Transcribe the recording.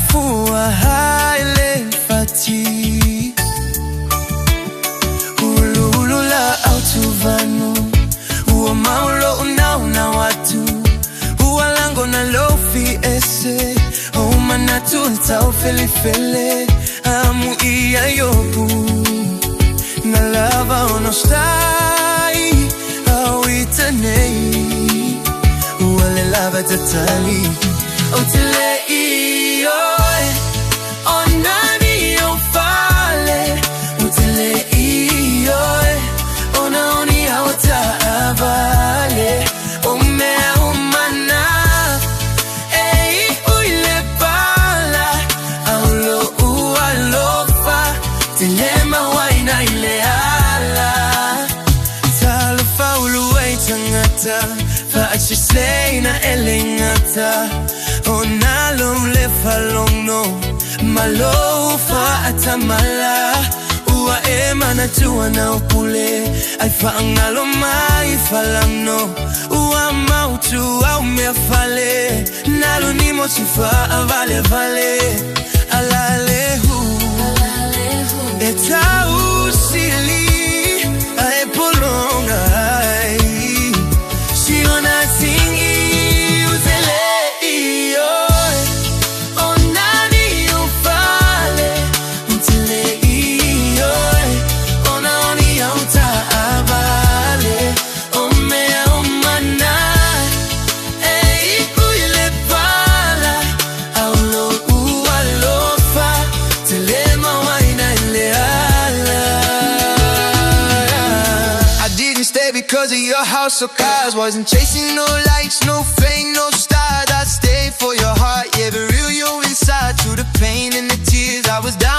fua hai le fati. Uluulu la au tuvanu ua mau lo'u naunau atu ua lagona lou fiese o manatu tau felefele amuia iopu na lava ona osita'i au ita nei ua le lava tatali ou te le i ʻoe o nani ou fale ou te le i ʻoe ona o ni ao taʻavale o mea uma na e iʻu i le pala a o loʻu alofa tele mauaina i le ala. Talofa ulu e tagata faaseseina e le gata ona lou le faalogo ma lou faatamala ua e manatua na ou pule ai faagalo mai falago ua mautu au meafale nalu ni motu faavalevale alalehu e tausili ae pologa ai siona tigi ou te le i ʻoe o nani ou fale ou te le i ʻoe ona o ni ao taʻavale o mea uma na e iʻu i le pala a o loʻu alofa tele mauaina i le ala. I didn't stay because of your house or cars. Wasn't chasing no lights, no fame, no stars. I stayed for your heart, yeah, the real you inside. Through the pain and the tears, I was down.